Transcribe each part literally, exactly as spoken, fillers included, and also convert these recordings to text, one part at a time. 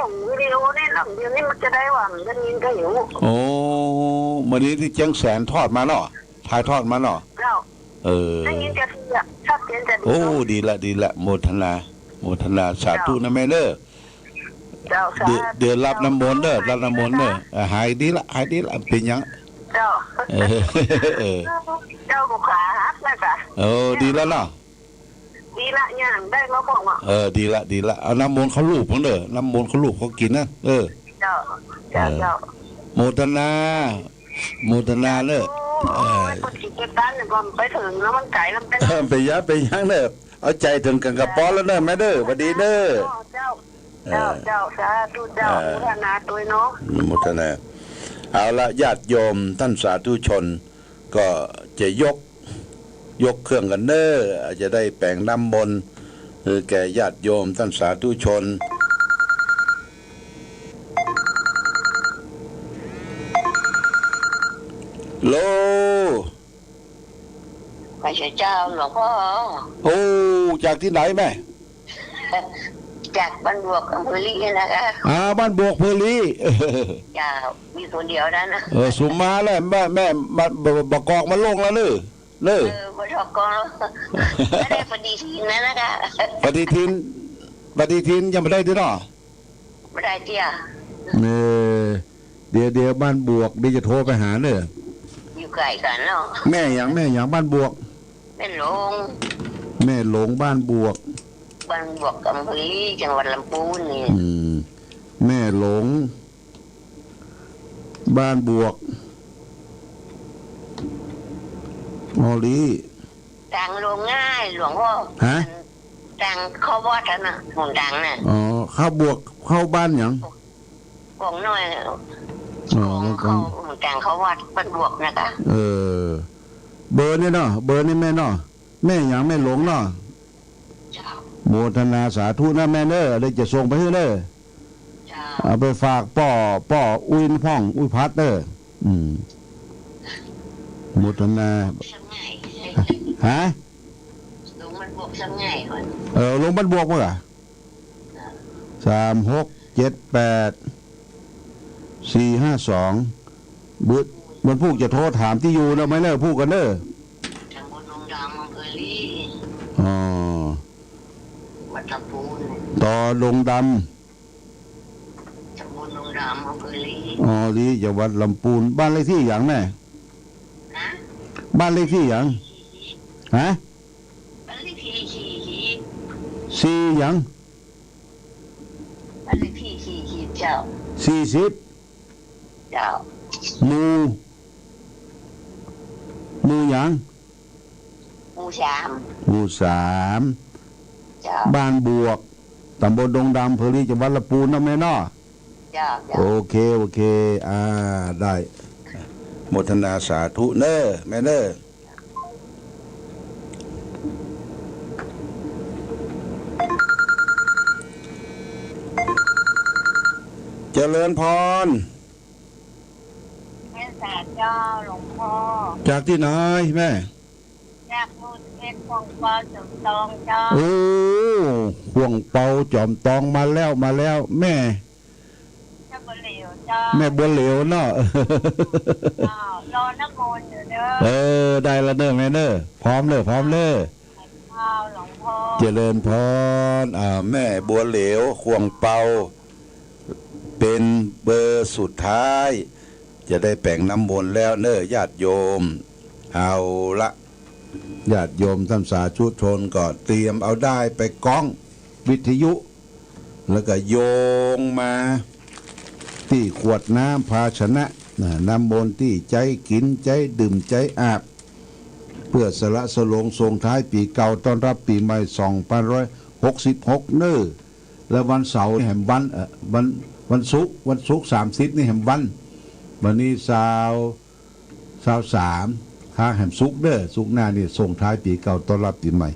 ส่งวิดีโอนี่หลังเดียวนี่มันจะได้หวังจะยินก็หิว โอ้ มื้อนี้ที่เจียงแสนทอดมาเนาะ ถ่ายทอดมาเนาะ เจ้า เออ ได้ยินจะเสียงชัดเจนจะดี โอ้ เนาะ ดีละ ดีละ โมทนา โมทนา สาธุนะแม่เด้อ เจ้า เดี๋ยว สาธุ เดี๋ยวรับน้ำมนต์เด้อ เจ้า รับน้ำมนต์เด้อ หายดีละ อ่ะ หายดีละ หายดีละ เป็นหยัง เจ้า เออ เออ เจ้าก็ขาหักแล้วจ้ะ เออ ดีแล้วเนาะ ดีละ ย่างได้มาบอกว่า เออ ดีละ ดีละ เอาน้ำมนต์เข้าลูบเพิ่นเด้อ น้ำมนต์เข้าลูบเขากินนะ เออ เจ้า เจ้า เออ เจ้า โมทนา โมทนาเด้อ โอ้ เออ ย คนขี้เกียจตันเนี่ย ก็ไปถึงแล้วมันไกลแล้วมันเป็น เออ ไปยัง ไปยังเด้อ เอาใจถึงกันกับปอแล้วเด้อ แม่เด้อ หวัดดีเด้อ เจ้า เออ เจ้า เจ้า สาธุเจ้า เออ โมทนาด้วยเนาะ โมทนา เอาละ ญาติโยมท่านสาธุชน ก็จะยก ยกเครื่องกันเด้อ อาจจะได้แป๋งน้ำมนต์ เออ แก่ญาติโยมท่านสาธุชน โล ขอเชิญเจ้าหลวงพ่อ โอ้ จากที่ไหนแม่ จากบ้านบวกอำเภอลีนะคะ อ่า บ้านบวกอำเภอลี เจ้า มีคนเดียวนะนะ เออ สุมมาแล้ว แม่ แม่ มา บ บกอกมาลงแล้วเนอะ เนอะ เออ บกอก ไม่ได้ปฏิทินนะนะคะ ปฏิทิน ปฏิทินยังไม่ได้ด้วยเนาะ ไม่ได้เตี้ย เออ เดี๋ยว เดี๋ยวบ้านบวก เดี๋ยวจะโทรไปหาเนอะ อยู่ไกลกันเนาะ แม่หยัง แม่หยัง บ้านบวก แม่หลง แม่หลง บ้านบวก บ้านบวกอำเภอลีจังหวัดลำพูนนี่ อืม แม่หลง บ้านบวก ออลี ทางลงง่ายหลวงพ่อ ฮะ ทางเข้าวัดอะนะ หนทางน่ะ อ๋อ เข้าบวก เข้าบ้านหยัง กองน้อย อ๋อ กอง เข้าหนทางเข้าวัดบ้านบวกนะคะ เออ เบอร์นี่เนาะ เบอร์นี่แม่เนาะ แม่หยัง แม่หลงเนาะ เจ้า โมทนาสาธุนะแม่เด้อ เดี๋ยวจะส่งไปให้เด้อ เจ้า เอาไปฝากป้อ ป้ออุ้ยพ่อง อุ้ยพัดเด้อ อืม โมทนา สักไง ฮะ ลงบ้านบวกสักไงก่อน เออ ลงบ้านบวกมั้งอะ สามหกเจ็ดแปด สี่ห้าสอง บึด มันพูกจะโทรถามที่อยู่นะ ไม่เลิกพูกกันเด้อ ตำบลดงดำ อำเภอลี อ๋อ วัดลำพูน ต่อดงดำ ตำบลดงดำ อำเภอลี อ๋อ ลี จังหวัดลำพูน บ้านเลขที่หยังแม่ นะ บ้านเลขที่หยัง ฮะ บ้านเลขที่สี่สิบ สี่หยัง บ้านเลขที่สี่สิบ เจ้า สี่สิบ เจ้า หมู่ หมู่หยัง หมู่สาม หมู่สาม เจ้า บ้านบวก ตำบลดงดำ อำเภอลี จังหวัดลำพูนเนาะแม่เนาะ เจ้า เจ้า โอเค โอเค อ่า ได้ โมทนาสาธุเน้อ แม่เน้อ เจริญพร แม่สาเจ้าหลวงพ่อ จากที่ไหนแม่ จากหมู่สิบเอ็ด ข่วงเปาจอมตองเจ้า โอ้ ข่วงเปาจอมตอง มาแล้ว มาแล้ว แม่ แม่บัวเหลียวเจ้า แม่บัวเหลียวเนาะ เจ้า รอน้ำมนต์อยู่เด้อ เออ ได้ละเน้อแม่เน้อ พร้อมเน้อ พร้อมเน้อ เจ้าหลวงพ่อ เจริญพร อ่า แม่บัวเหลียว ข่วงเปา เป็นเบอร์สุดท้าย จะได้แป๋งน้ำมนต์แล้วเน้อ ญาติโยม เอาละ ญาติโยมท่านสาธุชนก็เตรียมเอาด้ายไปก๊องวิทยุ แล้วก็โยงมาที่ขวดน้ำภาชนะ นะ น้ำมนต์ที่ใจ๊กิ๋น ใจ๊ดื่ม ใจ๊อาบ เปื้อสละสลวงส่งท้ายปี๋เก่า ต้อนรับปี๋ใหม่ สองปันร้อยหกสิบหก เน้อ แล้ววันเสาร์นี่แหมวัน เอ่อ วัน วันศุกร์ วันศุกร์ สามสิบ นี่แหมวัน วันนี้ซาว ซาวสาม หาแหมศุกร์เน้อ ศุกร์หน้านี่ส่งท้ายปี๋เก่า ต้อนรับปี๋ใหม่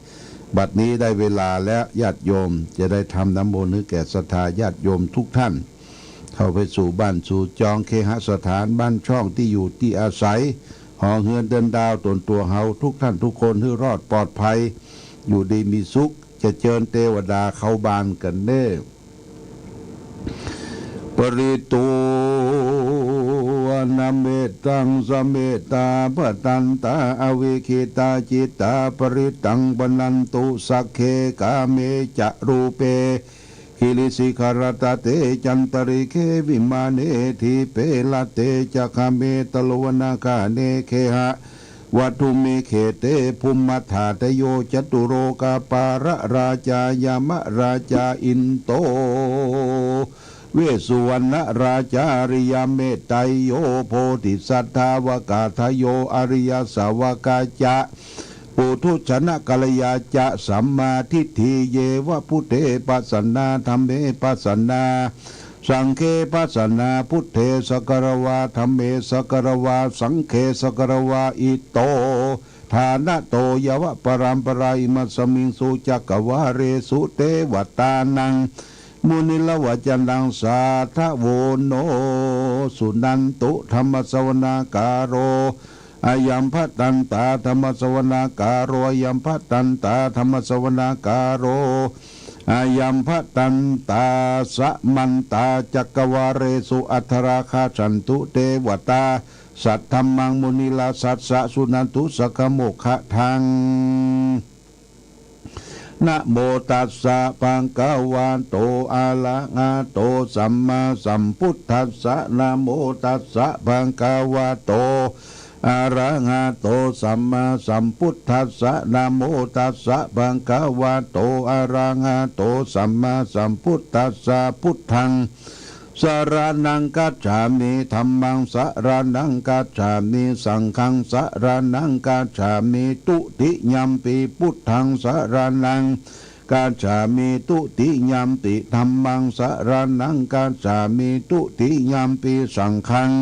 บัดนี้ได้เวลาแล้ว ญาติโยมจะได้ทำน้ำมนต์หื้อแก่ศรัทธาญาติโยมทุกท่าน เข้าไปสู่บ้านสู่จอง เคหสถาน บ้านช่อง ตี้อยู่ตี้อาศัย หอเฮือนเดินดาว ต๋นตั๋วเฮาทุกท่านทุกคน หื้อรอดปลอดภัย อยู่ดีมีสุข จะเจิญเตวดาเข้าบ้านกั๋นเน้อ Pharitvāna mettaṃ samettā bhadantā avikkhittacittā parittaṃ bhaṇantu sagge kāme ca rūpe girisikharataṭe cantalikkhe vimāne dīpe raṭṭhe ca gāme taruvanagahane gehavatthumhi khette bhummā dhārayo ca catulokapālā rājā yamarājā indo vessuvaṇṇarājā ariyametteyyo bodhisattāva kādhayo ariyasāvakā ca puthujjanakalyā ca sammādiṭṭhi ye va buddhe pasannā dhamme pasannā saṅghe pasannā buddhe sagāravā dhamme sagāravā saṅghe sagāravā ito ṭhānato yāva paramparā imasmiṃ su cakkavāḷesu devatānaṃ munivaravacanaṃ sādhavo no suṇantu dhammassavanakālo ayam bhadantā dhammassavanakālo ayam bhadantā dhammassavanakālo ayam bhadantā samantā cakkavāḷesu atrāgacchantu devatā saddhammaṃ munirājassa suṇantu saggamokkhadaṃ. Namo tassa bhagavato arahato sammāsambuddhassa. Namo tassa bhagavato arahato sammāsambuddhassa. Namo tassa bhagavato arahato sammāsambuddhassa. Buddhaṃ saraṇaṃ gacchāmi. Dhammaṃ saraṇaṃ gacchāmi. Saṅghaṃ saraṇaṃ gacchāmi. Dutiyampi buddhaṃ saraṇaṃ gacchāmi. Dutiyampi dhammaṃ saraṇaṃ gacchāmi. Dutiyampi saṅghaṃ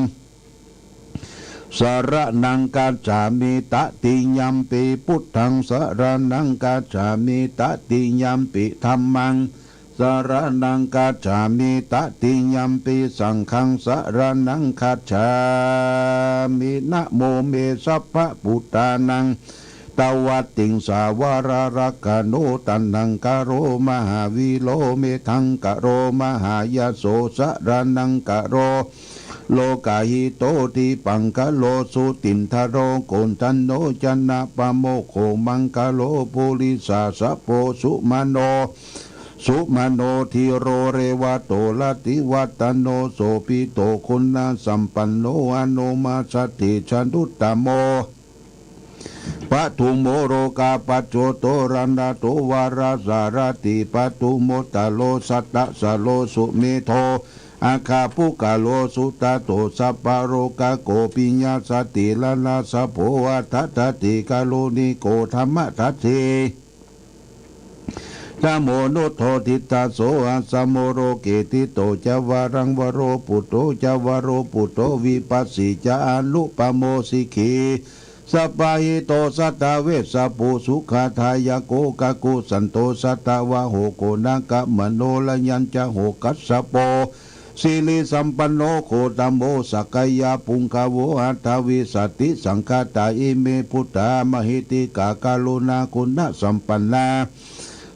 saraṇaṃ gacchāmi. Tatiyampi buddhaṃ saraṇaṃ gacchāmi. Tatiyampi dhammaṃ saraṇaṃ gacchāmi. Tatiyampi saṅghaṃ saraṇaṃ gacchāmi. Namo me sabbabuddhānaṃ dvattiṃsavārarakkhaṇo taṇhaṅkaro mahāvīro medhaṅkaro mahāyaso saraṇaṅkaro lokahito dīpaṅkaro jutindharo koṇḍañño janapāmokkho maṅgalo purisāsabho sumano sumano dhīro revato rativaḍḍhano sobhito guṇasampanno anomadassī januttamo padumo lokapajjoto ranado varasārathi padumo taro sattasaro sumedho aggapuggalo sudaṭṭho sabbalokaggo piyasattī ranasabho atthadassī kāruṇiko dhammadassi dhammo nuddho ṭhittāso asamo loke ṭhito ca varaṃ varo buddho ca varopuṭṭho vipassī ca anupamo sikhī sabbahito satthā vessabhū sukhadāyako kakusandho satthavāho koṇāgamano rayañca ho kassapo sirisampanno gotamo sakyapuṅgavo aṭṭhavīsati saṅkhātā ime buddhā mahiddhikā karuṇāguṇasampannā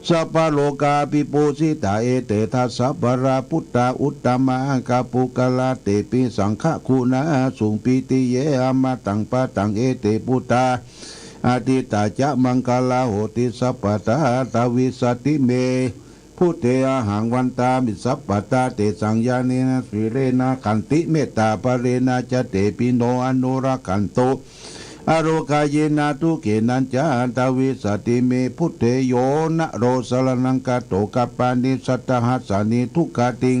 sabbalokavibhūsitā ete dasabalā buddhā uttamā aggapuggalā tepi saṅghaguṇā āsuṃ pītiye amataṃ padaṃ ete buddhā atītā ca maṅgalā honti sabbadā aṭṭhavīsati me buddhe ahaṃ vandāmi sabbadā tesaṃ ñāṇena sīlena khantimettābalena ca tepi no anurakkhantu arogāyena dukkhenañca aṭṭhavīsati me buddhe yo naro saraṇaṃ gato kappāni sattahassāni duggatiṃ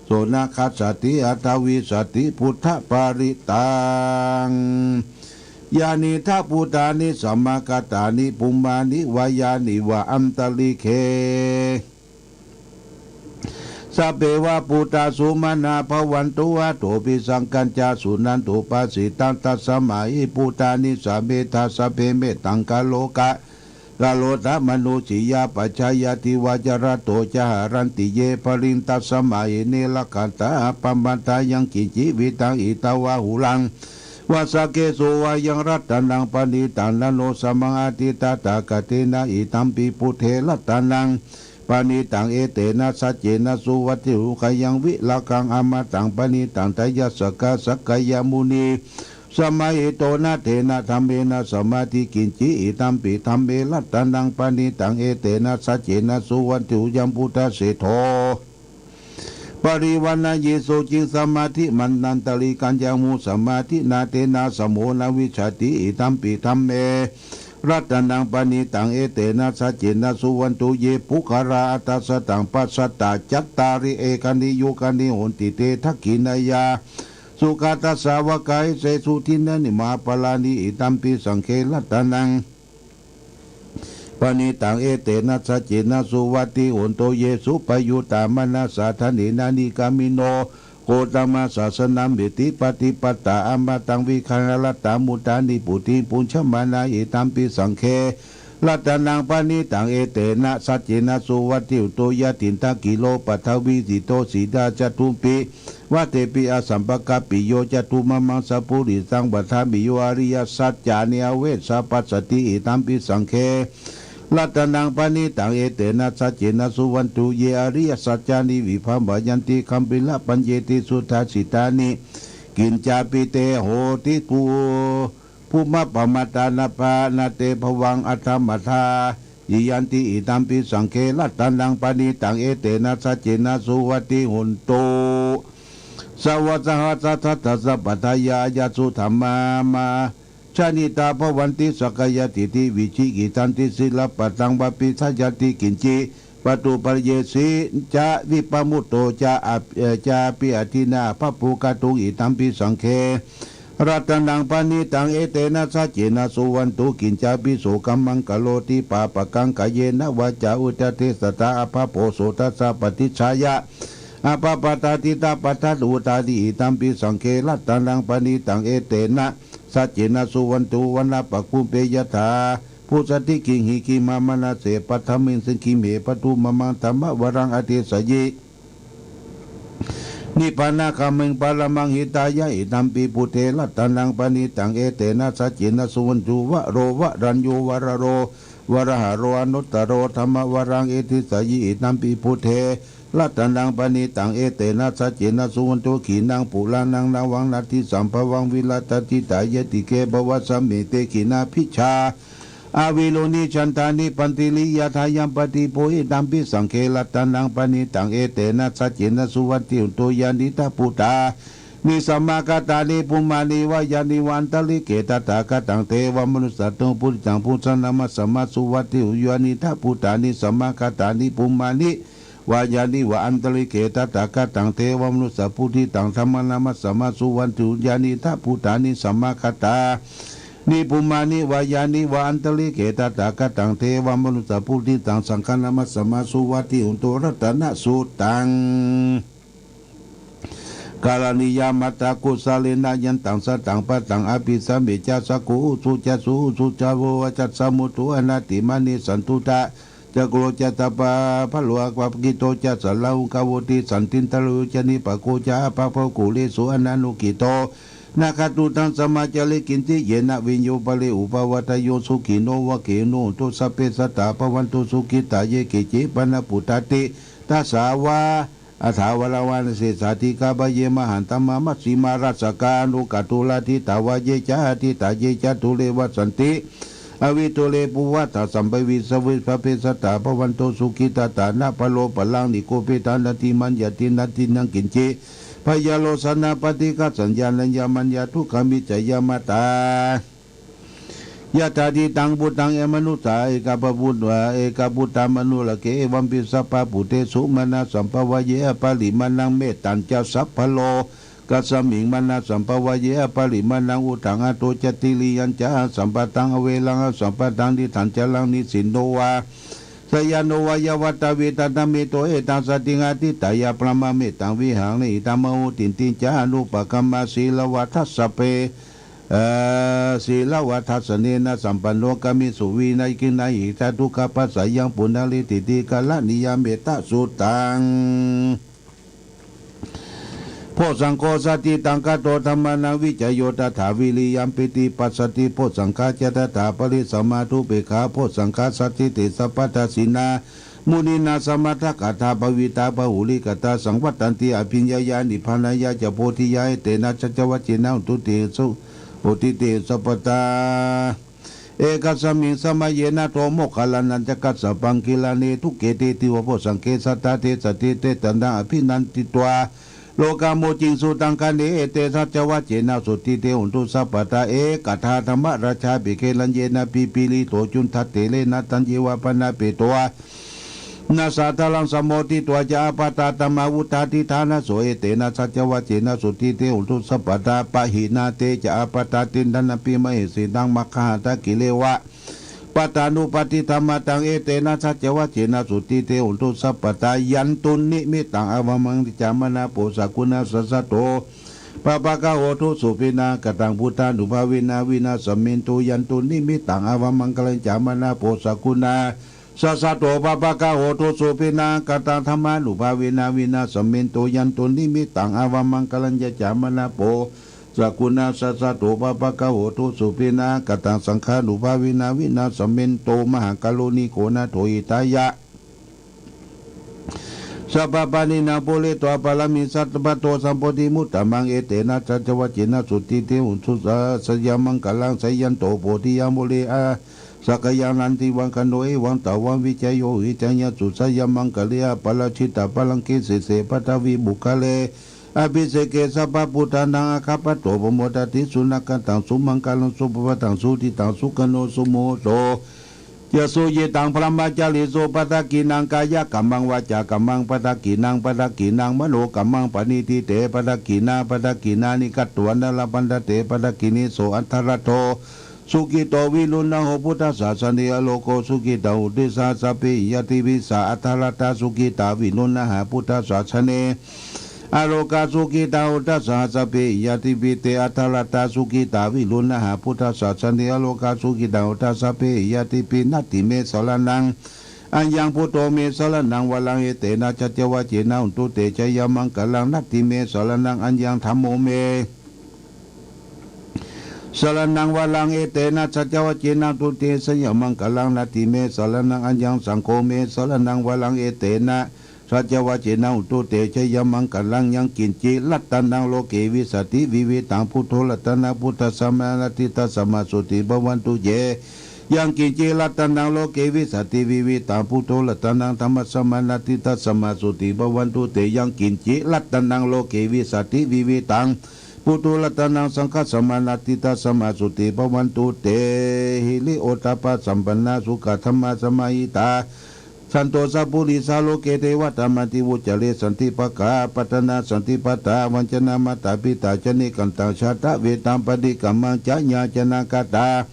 so na gaccati aṭṭhavīsati buddhaparittaṃ yānīdha bhūtāni samāgatāni bhummāni vā yāni va antalikkhe sabbe va buddhā sumanā bhavantu athopi saṅghañca suṇantu bhāsitaṃ. Tasmā hi buddhāni sametha sabbe mettaṃ karotha karotha mānusiyā pajāya divā ca ratto ca haranti ye baliṃ tasmā hi ne rakkhatha appamattā. Yaṅkiñci vittaṃ idha vā huraṃ vā saggesu vā yaṃ ratanaṃ paṇītaṃ na no samaṃ atthi tathāgatena idampi buddhe ratanaṃ paṇītaṃ etena saccena suvatthi hotu. Khayaṃ virāgaṃ amataṃ paṇītaṃ tayajjā sakyamunī samāhito. Na tena dhammena samatthi kiñci, idampi dhamme ratanaṃ paṇītaṃ etena saccena suvatthi hotu. Yambuddhaseṭṭho parivaṇṇayī suciṃ samādhimānantarikaññamū samādhinā tena samo na vijjati, idampi dhamme ratanaṃ paṇītaṃ etena saccena suvatthi hotu. Ye puggalā aṭṭha sataṃ pasatthā cattāri ekanī yugāni honti te dakkhiṇeyyā sugatassa sāvakā etesu dinnāni mahapphalāni, idampi saṅghe ratanaṃ paṇītaṃ etena saccena suvatthi hotu. Ye suppayuttā manasā daḷhena nikkāmino gotamasāsanamhi paṭipattā amataṃ vigayha laddhā mudhā nibbutiṃ bhuñjamānā, idampi saṅghe ratanaṃ paṇītaṃ etena saccena suvatthi hotu. Yathindakhīlo paṭhaviṃ sito sitā catubbhi vātepi asampakampiyo cattummamaṃ sappurisaṃ vandāmi yo ariyasaccāni avecca passati, idampi saṅghe ratanaṃ paṇītaṃ etena saccena suvatthi hotu. Ye ariyasaccāni vibhāvayanti gambhīrapaññenti suddhasiddhāni kiñcāpi te hoti bhu- bhummappamatā na pa- na te bhavaṃ aṭṭhaṃ aṭṭhāyiyanti, idampi saṅghe ratanaṃ paṇītaṃ etena saccena suvatthi hotu. Sāvakā saha saddhiṃ sabbadāyā āyasū dhammā ma- jānitā bhavanti sakkāyadiṭṭhi vicikicchānti sīlabbataṃ vāpi jāyanti kiñci paṭupariyesi ca vippamutto ca ap- cāpi adinnā bhabbokatuṃ, idampi saṅghe ratanaṃ paṇītaṃ etena saccena suvatthi hotu. Kiñcāpi so kammaṃ karoti pāpakaṃ kāyena vācā uda cetasā pabbo so tassa paṭicchāya abhabbatā diṭṭhapadassa udāsi, idampi saṅghe ratanaṃ paṇītaṃ etena saccena suvatthi hotu. Vanappagumbe yathā phussitagimhi gimhānamāse paṭhamasmiṃ gimhe paṭhamuttamaṃ dhammavaraṃ adesayi nibbānagāmiṃ paramaṃ hitāya, idampi buddhe ratanaṃ paṇītaṃ etena saccena suvatthi hotu. Varo varaññū varado varāharo anuttaro dhammavaraṃ adesayi, idampi buddhe ratanaṃ paṇītaṃ etena saccena suvatthi hotu. Khīṇaṃ purāṇaṃ navaṃ natthi sambhavaṃ virattacittāyatike bhavasmiṃ te khīṇabījā aviruḷhichandā nibbanti hiriyathāyaṃ padīpo, idampi saṅghe ratanaṃ paṇītaṃ etena saccena suvatthi hotu. Yānīdha bhūtāni samāgatāni bhummāni vā yāni va antalikkhe tathāgataṃ devamanussapūjitaṃ buddhaṃ namassāma suvatthi hotu. Yānīdha bhūtāni samāgatāni bhummāni vā yāni va antalikkhe tathāgataṃ devamanussapūjitaṃ dhammaṃ namassāma suvatthi hotu. Yānīdha bhūtāni samāgatāni bhummāni vā yāni va antalikkhe tathāgataṃ devamanussapūjitaṃ saṅghaṃ namassāma suvatthi hotu. Ratanasuttaṃ. Karaṇīyamatthakusalena yantaṃ santaṃ padaṃ abhisamecca sakko ujū ca suhujū ca virūḷhako ca mudu anatimānī santussako ca sabbaṃ pāturahaṃ appakicco ca sallahukavutti santindriyo ca nipako ca appagabbho kulesu ananugiddho. Na katthuttaṃ samācare kiñci yena viññū pare upavadeyyuṃ. Sukhino vā khemino hontu sabbe sattā bhavantu sukhitā. Ye keci pāṇabhūtatthi tasā vā athāvarā vā avasesā dīghā pāye mahantā mā majjhimā rassakā aṇukathūlā. Diṭṭhā vā ye ca adiṭṭhā ye ca dūre vasanti avidūre pahutā sampavisaye sabbe sattā bhavantu sukhitattā. Na paro paraṃ nikubbetha nātimaññāti nātimaññaṃ kiñci byārosanā paṭighasaññā nāññamaññā dukkhamiccayā. Mātā yathātiṭṭhaṃ puttaṃ amanussā ekaputtamanurakkhe evampi sabbabhūtesu mānasambhāvaye aparimāṇaṃ. Mettañca sabbalokasmiṃ mānasambhāvaye aparimāṇaṃ uddhaṃ adho ca tiriyañca asambādhaṃ averaṃ asapattaṃ. Tiṭṭhañcaraṃ nisinno vā sayāno vā yāvatatiṭṭhāsi metohitāya satiṃ adhiṭṭheyya brahmametaṃ vihāraṃ idhamāhu. Diṭṭhiñca anupagamma sīlavā dassanena sīlavādassanena sampanno kāmesu vineyya ginnaṃ etadukkhapaccayaṃ punaretīti karaṇīyaṃ. Mettasuttaṃ. Bojjhaṅgo satiṭṭhaṅgaro dhammānaṃ vicayo tathā viriyampīti passaddhi bojjhaṅgā ca tathāpare sammādhupekkhā bojjhaṅgā satiṭṭhī sabbadassinā muninā sammadakkhātā bhāvitā bahulīkatā saṃvattanti abhiññāya nibbānāya ca bodhiyā. Etena saccavajjena hotu te su- hotu te sabbadā. Ekasmiṃ samaye nātho moggallānañca kassapaṃ gilāne dukkhite disvā bojjhaṅge satta desayi. Te sannā abhinanditvā rogā mucciṃsu taṅkhaṇe. Etena saccavajjena sotthi te hotu sabbadā. Ekadā dhammarājāpi gelaññenā pipīlito cundattherena taññeva bhaṇāpeto na sādaraṃ sammoditvā ca ābādhā tamhā vuṭṭhāsi ṭhānaso. Etena saccavajjena sotthi te hotu sabbadā. Pahīnā te ca ābādhā tiṇṇannampi mahesinaṃ maggāhatakilesāva pattānuppattidhammataṃ. Etena saccavajjena sotthi te hotu sabbadā. Yandunnimittaṃ avamaṅgalañca māraseṭṭho sakuṇassa saddo pāpaggaho dussupinaṃ akantaṃ buddhānubhāvena vināsamentu. Yandunnimittaṃ avamaṅgalañca māraseṭṭho sakuṇassa saddo pāpaggaho dussupinaṃ akantaṃ dhammānubhāvena vināsamentu. Yandunnimittaṃ avamaṅgalañca māraseṭṭho sakuṇassa saddo pāpaggaho dussupinaṃ akantaṃ saṅghānubhāvena vināsamentu. Mahākāruṇiko nātho hitāya sabbapāṇinaṃ pūretvā pāramī sabbā patto sambodhimuttamaṃ. Etena saccavajjena sotthi te hotu sabbadā. Jayamaṅgalaṃ. Jayanto bodhiyā mūle sakyānaṃ nandivaḍḍhano evaṃ tvaṃ vijayo hohi jayassu jayamaṅgale. Aparājitapallaṅke sīse paṭhavipokkhare abhiseke sabbabuddhānaṃ aggappatto pamodati. Sunakkhattaṃ sumaṅgalaṃ supabhātaṃ suhuṭṭhitaṃ sukhaṇo sumuhutto ca suyiṭṭhaṃ brahmacārisu. Padakkhiṇaṃ kāyakammaṃ vācākammaṃ padakkhiṇaṃ padakkhiṇaṃ manokammaṃ paṇidhī te padakkhiṇā padakkhiṇāni katvāna labhantatthe padakkhiṇe. So atthaladdho sukhito viruḷhako buddhasāsane arogo sukhitā hoti saha sabbehi ñātibhi. Sā atthaladdhā sukhitā viruḷhakā buddhasāsane arogā sukhitā hotha saha sabbehi ñātibhi. Te atthaladdhā sukhitā viruḷhakā buddhasāsane arogā sukhitā hotha sabbehi ñātibhi. Natthi me saraṇaṃ aññaṃ buddho me saraṇaṃ varaṃ etena saccavajjena hotu te jayamaṅgalaṃ. Natthi me saraṇaṃ aññaṃ dhammo me saraṇaṃ varaṃ etena saccavajjena hotu te jayamaṅgalaṃ. Natthi me saraṇaṃ aññaṃ saṅgho me saraṇaṃ varaṃ etena saccavajjena hotu te jayamaṅgalaṃ. Yaṅkiñci ratanaṃ loke vijjati vividhaṃ puthu ratanaṃ buddhasamaṃ natthi tasmā sotthī bhavantu te. Yaṅkiñci ratanaṃ loke vijjati vividhaṃ puthu ratanaṃ dhammasamaṃ natthi tasmā sotthī bhavantu te. Yaṅkiñci ratanaṃ loke vijjati vividhaṃ puthu ratanaṃ saṅghasamaṃ natthi tasmā sotthī bhavantu te. Hiriottappasampannā sukkadhammasamāhitā santo sappurisā loke devatāmāti vuccare. Santi pakkhā paṭhānā santi pādā vañcanā mātā pitā ca nikkhantā jātaveda paṭikkama ca ñāṇaṃ kātā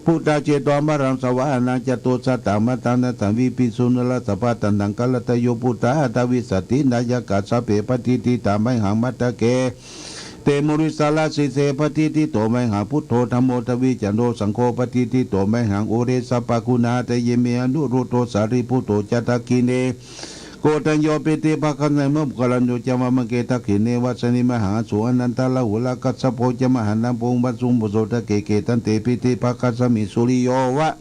buddhā cetvā māraṃ savāhanaṃ catusaccāmatanditaṃ vibhisū narāsabhā. Taṇhaṅkarādayo buddhā aṭṭhavīsati nāyakā sabbe patiṭṭhitā mayhaṃ matthake te munissarā. Sīse patiṭṭhito mayhaṃ buddho dhammo dvilajjako saṅgho patiṭṭhito mayhaṃ ure sabbaguṇāhitaye me anuruddho sārīputto ca dakkhiṇe koṇḍañño piṭṭhibhāgasmiṃ moggallāno ca vāmake. Dakkhiṇe vasaṃyimahā āsuṃ ānandarāhulā kassapo ca mahānāmo ubhāsuṃ upāsakāyikā. Ante piṭṭhibhāgasmiṃ suriyo va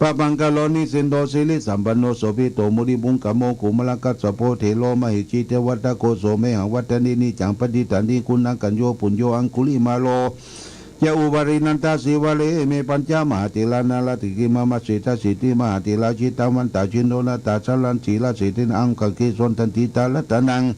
pabhaṅkaro nisinno sirisampanno sobhito munipuṅgavo. Kumārakassapo thero mahesī cittavādako so mayhaṃ vadane niccaṃ paṭidāni guṇākaro. Puṇṇo aṅgulimālo ca upālī nandasīvalī ime pañca mahātherā nalāṭe mama. Sesāsīti mahātherā jitavantā jinorasā jitanasā sīlesā sīlitaṃ aṅgakī sotthāti. Ratanaṃ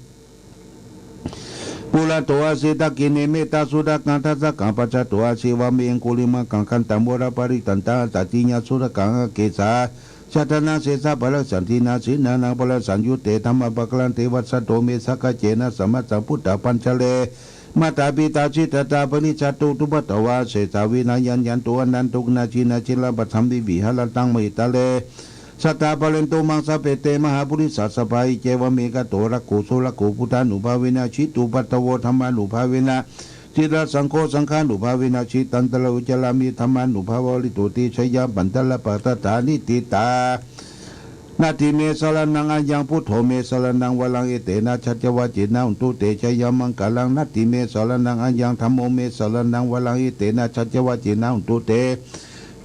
purato āsi dakkhiṇe mettasuttakaṃ dhajaggaṃ pacchato āsi vāme aṅgulimālaṃ. Khandhamoraparittañca āṭāggiñca suttakaṃ āggaṃ sā sādaraṃ sesā pākāraṃ santena sīlena samaṇānaṃ pūjaṃ saṃyutte dhammapākārandevaṃ. Santo me sakkacce nāsamasaṃ buddhapañjare mātā pitā jidarātā parisā puttadārassa sesā vinayaṃ yantu anantu guṇākaro. Jinajilapaddhaṃ viviharantaṃ mahītale sadā pālentu maṃ sabbe te mahāpurisāsabhā. Iccevamanto rakkho surakkho buddhānubhāvena jitupaddavo dhammānubhāvena jitasaṅgho saṅghānubhāvena jitantarāyo carāmi dhammānubhāvapālito. Tiṇṇannāni jayamaṅgalaaṭṭhagāthāni ṭhitā. Natthi me saraṇaṃ aññaṃ buddho me saraṇaṃ varaṃ etena saccavajjena hotu te jayamaṅgalaṃ. Natthi me saraṇaṃ aññaṃ dhammo me saraṇaṃ varaṃ etena saccavajjena hotu te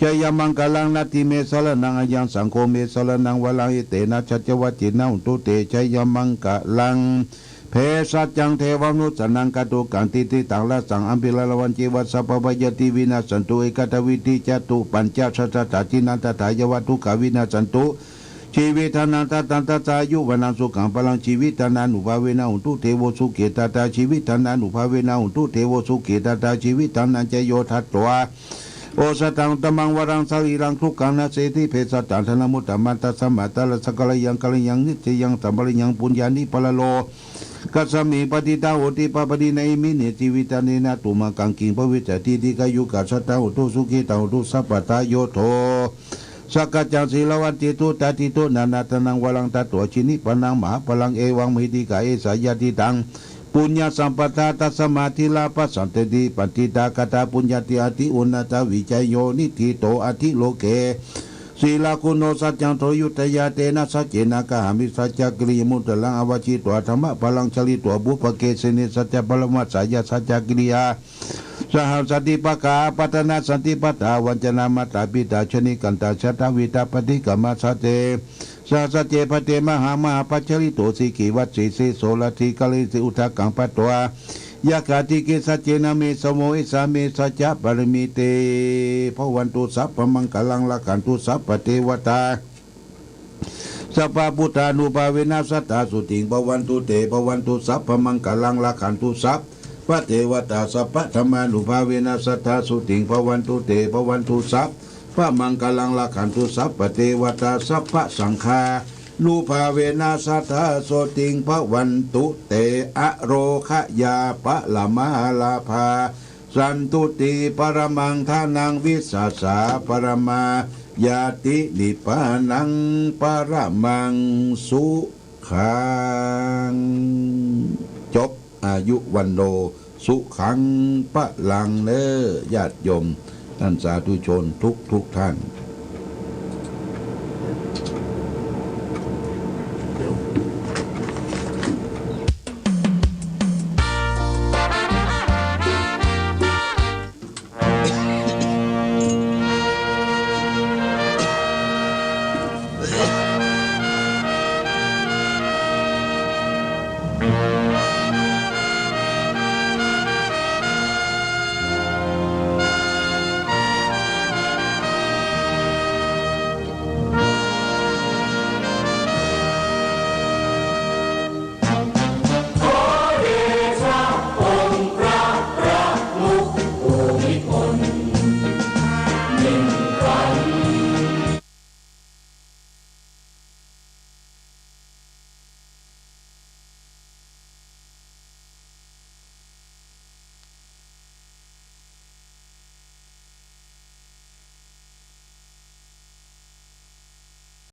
jayamaṅgalaṃ. Natthi me saraṇaṃ aññaṃ, saṅgho me saraṇaṃ varaṃ, etena saccavajjena hontu te jayamaṅgalaṃ. Bhesajjaṃ devamanussānaṃ, gātukaṃ tividhaṃ rasaṃ, abhilaషññānaṃ ceva sabbabhayāti vinassantu, ekadā vimutti ca pañcasatā dīnaṃ, tathāgatadukkhavā vinassantu, jīvitānaṃ dadantassāyuvaḍḍhanaṃ sukhaṃ balaṃ, jīvitadānubhāvena hontu devo sukhī, tadā jīvitadānubhāvena hontu devo sukhī, tadā jīvitadānañca yo datvā osathaṃ dhammavaraṃ sarīraṃ, dukkhaṃ naseti bhesajjaṃ, dhanamuttamaṃ tasmā dāraṃ saṅgarayaṃ, karayaṃ nisayaṃ sampariṃ puññāni paralokasmiṃ patiṭṭhā honti pāpaggahe, nāyasmiṃ jīvite nānātuvaṃ kaṃ, kiṃ bhavissatīti. Dīghāyukā sadā hontu, sukhitā hontu sabbadā. Yo dho sakkaccaṃ sīlavantīti, sutatthito nānattanaṃ varaṃ datvā, jinipaṇṇaṃ mahapphalaṃ, evaṃ mahīdhikā esa yadidaṃ puññasampadā. Tasmā dhīrā bhāsante ti paṇḍitā, katā puññatī āti uṇṇātā, vicayo niṭṭhito atthi loke. Sīlaguṇo saccaṃ dhoraññutayā, tena saccena kāhāmi saccakiriyamanuttaraṃ, āvajjitvā dhammabalaṃ charitvā pubbake sane, saccabalaṃ vāseyya saccakiriyā. Saha santi pakkhā apattanā, santi patthā vañcanā, mātā pitā ca nikkhantā, jātaveda paṭikkama. Sacce sahassacce bhaddemahā mahābhāgarito, sikhī vajjī sīso rathī, karesu udakaṃ patvā yakkhā, ṭhitiyā saccena me samo, esā me saccapāramī. Te bhavantu sabbamaṅgalaṃ, rakkhantu sabbadevatā, sabbabuddhānubhāvena sadā sotthī bhavantu te. Bhavantu sabbamaṅgalaṃ, rakkhantu sabbadevatā, sabbadhammānubhāvena sadā sotthī bhavantu te. Bhavantu sabbamaṅgalaṃ, rakkhantu sabbadevatā, sabbasaṅghānubhāvena sadā sotthī bhavantu te. Ārogyaparamā lābhā, santuṭṭhī paramaṃ dhanaṃ, vissāsā paramā ñāti, nibbānaṃ paramaṃ sukhaṃ. จบ อายุวัณโณ สุขัง พลัง เน้อ ญาติโยม ท่านสาธุชนทุกทุกท่าน